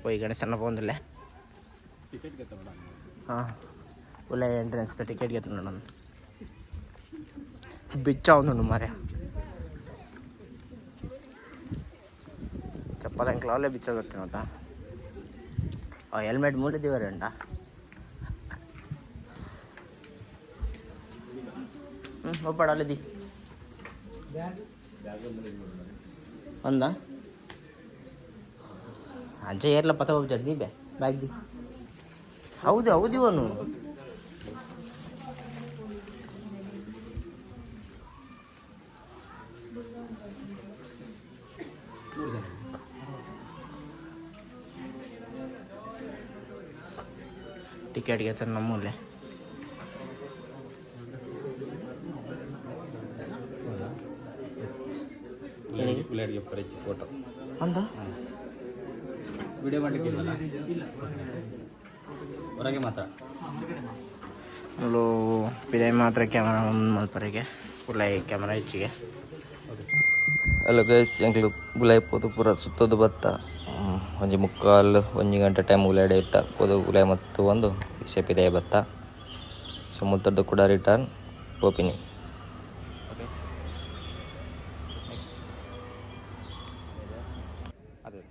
ಪೋಯಿ ಗಣೇಶನ ಪೋಂದುಲ್ಲೆ. ಹಾಂ, ಉಲ್ಲ ಎಂಟ್ರೆನ್ಸ್ ಟಿಕೆಟ್ ಗೆತ್ತುಂಡು. ಬಿಚ್ಚ ಒಂದುಂಡು ಮಾರ್ಯ. ಚಪ್ಪಲ್ ಎಂಕ್ಲ ಅವಲೇ ಬಿಚ್ಚ ಗೊತ್ತಿನೋತ. ಹೆಲ್ಮೆಟ್ ಮೂಲೆ ದಿವರೆ ಉಂಟಾ? ಹ್ಞೂ, ಒಪ್ಪಡ ಅಲ್ಲಿದ್ದಿ ಒಂದಾ ಅಂಚೆ ಏರ್ಲ ಪತ ಹೋಗ್ತಾರೆ. ದೀಬೆ ಬ್ಯಾಗ್ the. ಹೌದು ಹೌದು, ಇವನು ಟಿಕೆಟ್ ಗೆತ್ತ ನಮ್ಮಲ್ಲೇ. ಉಳ್ಳಾಡಿಗೆ ಪರಿಚಯ ಫೋಟೋ. ಅಂದ. ವಿಡಿಯೋ ಮಾಡಲಿಕ್ಕೆ ಇಲ್ವಲ್ಲ, ಹೊರಗೆ ಮಾತ್ರ. ಮುಲು ಪಿದಾಯಿ ಮಾತ್ರ ಕ್ಯಾಮ್ರಾ ಮಲ್ಪರೆಗೆ, ಉಲಾಯಿ ಕ್ಯಾಮ್ರಾ ಹೆಚ್ಚಿಗೆ. ಹಲೋ ಗೈಸ್, ಎಂಕ್ಲು ಉಲಾಯಿ ಪೋದು ಪೂರ ಸುತ್ತೋದು ಬತ್ತ. ಒಂಜಿ ಮುಕ್ಕಾಲ್ ಒಂಜಿ ಗಂಟೆ ಟೈಮ್ ಉಲಾಡೆ ಇತ್ತ. ಪೋದು ಉಲಾಯಿ ಮತ್ತು ಒಂದು ಇಸೆ ಪಿದಾಯಿ ಬತ್ತ. ಸೊ ಮುಲ್ತದ್ದು ಕೂಡ ರಿಟರ್ನ್ ಪೋಪಿನಿ. ಓಕೆ, ನೆಕ್ಸ್ಟ್ ಅದೇ.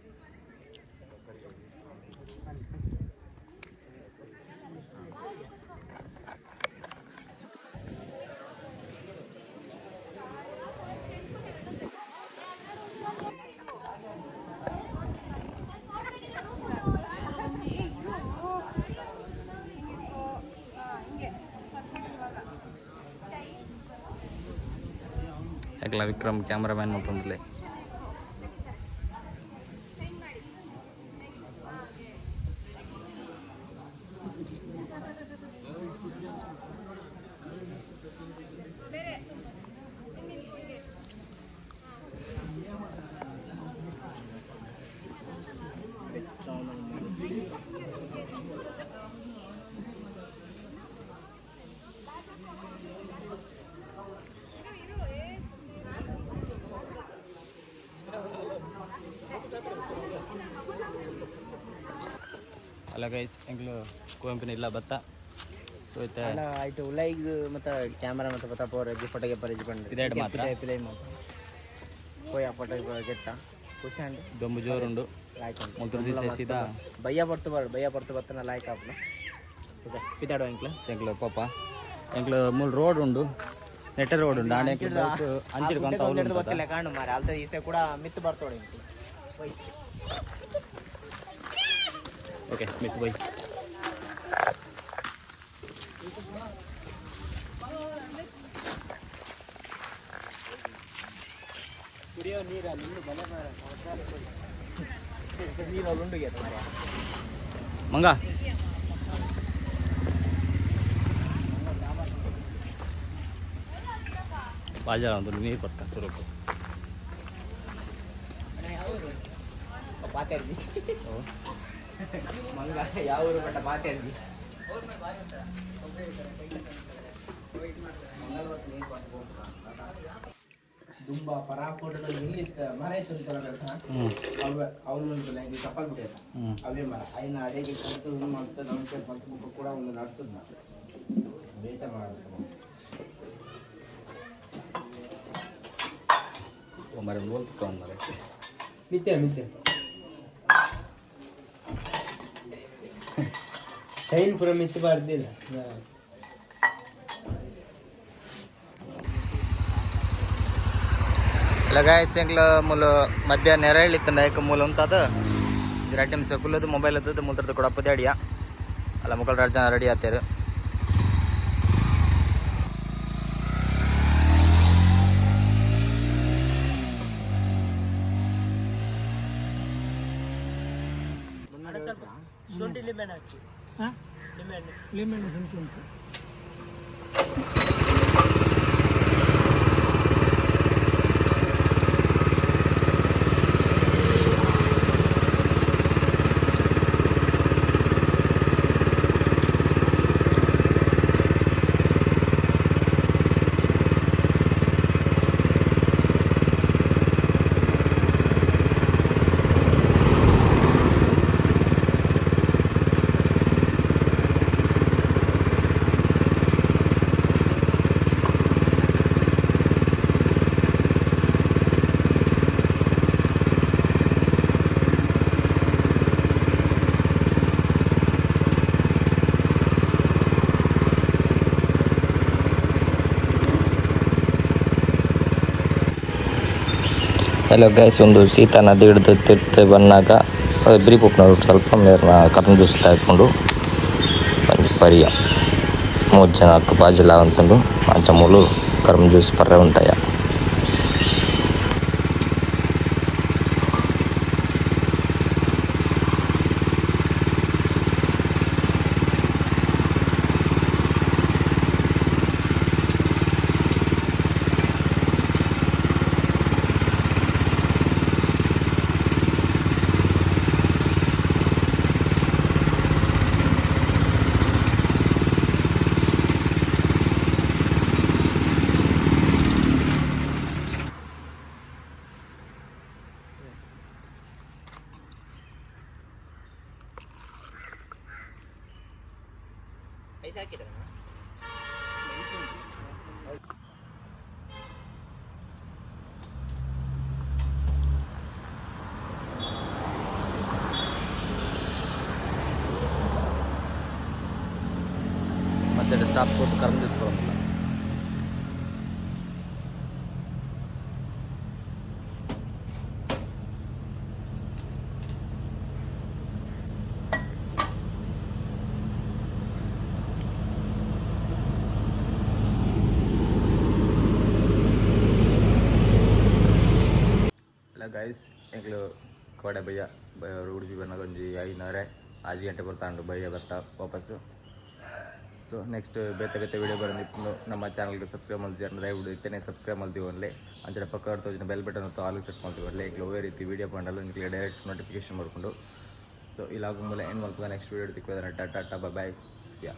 ಯಾಕಲ್ಲ ವಿಕ್ರಮ್ ಕ್ಯಾಮ್ರಾಮ್ಯಾನ್ ಮತ್ತೊಂದಲೇ. ಅಲ್ಲ ಗೈಸ್, ಎಂಕ್ಲು ಕುವೆಂಪಿನ ಇಲ್ಲ ಬತ್ತ. ಸೊ ಇತ್ತೆ ಆಯ್ತು, ಉಲಾಯಿಗ್ ಮತ್ತೆ ಕ್ಯಾಮ್ರಾ ಮತ್ತೆ ಪತ್ತ ಪೋರಜ್ಜಿ, ಫೋಟೋಗೆ ಪರಜ್ಜಿ ಪಂಡ. ಪಿದಾಯ್ಡ್ ಮಾತ್ರ? ಪಿದಾಯ್ ಮಾತ್ರ. ಪೋಯ್ ಆ ಫೋಟೋ ಗೆತ್ತ, ಖುಷಿ ಅಂಡ್. ದೊಂಬು ಜೋರುಂಡು. ಲಾಯ್ಕ್. ಮುಲ್ತುರ್ದು ದಿವಸ ಸೀದಾ. ಬಯ್ಯ ಬರ್ತು ಬರ್, ಬಯ್ಯ ಬರ್ತು ಬತ್ತನ ಲಾಯ್ಕ್ ಆಪುನ. ಓಕೆ, ಪಿದಾಡು ಎಂಕ್ಲ. ಎಂಕ್ಲು ಪಾಪ, ಎಂಕ್ಲು ಮೂಲ ರೋಡ್ ಉಂಡು, ನೆಟ್ಟ ರೋಡ್ ಉಂಡು. ಆಂಡ ಎಂಕ್ಲು ಬೈಕ್ ಅಂಚಿಡ್ಕೊಂತ ಅವ್ಲು ಉಂಟು. ಗೊತ್ತಿಲ್ಲ ಕಾಣು ಮಾರೆ, ಅಲ್ತ ಈಸೆ ಕೂಡ ಮಿತ್ತು ಬರ್ತೋಡು ಎಂಕ್ಲು. ಓಕೆ, ಮಿತ್ ಬೈ. ಕುಡಿಯೋ ನೀರು ಅಲ್ಲಿ ಉಂಡು, ಬಲೆ ಮಾರೆ. ನೀರು ಅಲ್ಲಿ ಉಂಡು ಗೆತ್ತ ಮಾರೆ. ಮಂಗ ಬಾಜಾರ ಒಂದು ನೀರು ಕೊಟ್ಟ ಸುರುಕು. ಪಾತೆರ್ಜಿ ಮಂಗ, ಯಾವ ಊರು ಪಟ್ಟ ಪಾತೆರ್ಜಿ. ದುಂಬ ಪರಾ ಫೋಟೋ ನಿಲ್ಲಿತ್ತ ಮರ ಇತ್ತು ಅಂತ. ಅವ ಅವನು ಉಂಟಲ್ಲ ಹಿಂಗೆ ಚಪ್ಪಲ್ ಬಿಟ್ಟೈತ. ಅವೇ ಮರ ಐನ ಅಡೆಗೆ ಕಲ್ತು ಮಾಡ್ತದೆ ನಮ್ಗೆ ಪಲ್ತು ಬುಕ್ಕ ಕೂಡ ಒಂದು ನಡ್ತದ ಬೇಟ ಮಾಡುತ್ತೆ. ಮರ ಬೋಲ್ತು ಮರ. ಮಿತ್ತೆ ಮಿತ್ತೆ ಚೈನ್ ಪೂರ ಮಿತ್ತು ಬಾರ್ದಿಲ್ಲ. ಎಲ್ಲ ಗಾಯಸ್, ಎಂಕ್ಲ ಮೂಲ ಮಧ್ಯಾಹ್ನ ನೆರಳಿತ್ತಂಡ ಏಕ ಮೂಲ ಉಂತಾದ ರಡ್ಡ್ ನಿಮಿಷ ಕುಲ್ಲದು ಮೊಬೈಲ್ ಎತ್ತದು ಮುಲ್ತರ್ದು ಕೊಡಪ್ಪದೆ ಅಡಿಯ. ಅಲ್ಲ, ಮುಕ್ಕಳ 2 ಜನ ರೆಡಿ ಆತೇರು. ಶುಂಠಿ ಲಿಂಬೆಹಣ್ಣು ಹಾಕಿ, ಲಿಂಬೆಹಣ್ಣು. ಲಿಂಬೆಹಣ್ಣು ಶುಂಠಿ ಉಂಟು. Hello guys, ಒಂದು ಸೀತಾ ನದಿ ಹಿಡಿದು ತಿರ್ತು ಬನ್ನಾಗ ಬಿರಿಪುಪ್ನ ಸ್ವಲ್ಪ ಮೇರ್ನ ಕರ್ಮ ಜ್ಯೂಸ್ ತಾಯ್ಕೊಂಡು ಒಂಜಿ ಪರಿಯ ಮೂರು ಜನ ಅಕ್ಕ ಬಾಜಿಲ ಅಂತಂದು ಅಂಚ ಮೂಲು ಕರ್ಮ ಜ್ಯೂಸ್ ಪರ್ರೆ ಉಂತಾಯ. ಐಸ್ ಹಾಕಿದ್ರೆ. ಮತ್ತೆ ಸ್ಟಾಪ್ ಕೊಟ್ಟು ಕರ್ಮ ಜ್ಯೂಸ್ ಬರೋದಿಲ್ಲ. ಎಲ್ಲ ಗೈಸ್, ಎಂಕ್ಲು ಕೋಡೆ ಬಯ್ಯ ಉಡುಪಿ ಬಂದಾಗ ಒಂಜಿ 5:30 6 ಗಂಟೆ ಬರ್ತಾಂಡು ಬಯ್ಯ ಬರ್ತಾ ವಾಪಸ್ಸು. ಸೊ ನೆಕ್ಸ್ಟ್ ಬೇತೆ ಬೇತೆ ವೀಡಿಯೋ ಬರೋದಿತ್ತು. ನಮ್ಮ ಚಾನಲ್ಗೆ ಸಬ್ಸ್ಕ್ರೈಬ್ ಮಾಡ್ತೀವಿ, ದಯವಿಟ್ಟು ಇತ್ತನೇ ಸಬ್ಸ್ಕ್ರೈಬ್ ಮಾಡ್ತೀವಿ ಒನ್ಲೆ. ಅಂಚನೆ ಪಕ್ಕ ತೋಜಿನ ಬೆಲ್ ಬಟನ್ ಮತ್ತು ಆಲ್ ಸೆಟ್ ಮಾಡ್ತೀವಿ ಒನ್ಲೆ. ಈಗ ಒಳ್ಳೆ ರೀತಿ ವೀಡಿಯೋ ಬಂಡಲ್ಲ ನಿಮಗೆ ಡೈರೆಕ್ಟ್ ನೋಟಿಫಿಕೇಶನ್ ಮಾಡಿಕೊಂಡು. ಸೊ ಇಲ್ಲ ಮೂಲ ಏನು ಮಾಡ್ತದೆ, ನೆಕ್ಸ್ಟ್ ವೀಡಿಯೋ ತಿಕ್ಕೋದ್ರೆ. ಟಾಟಾ, ಬಾಯ್, ಸಿಯಾ.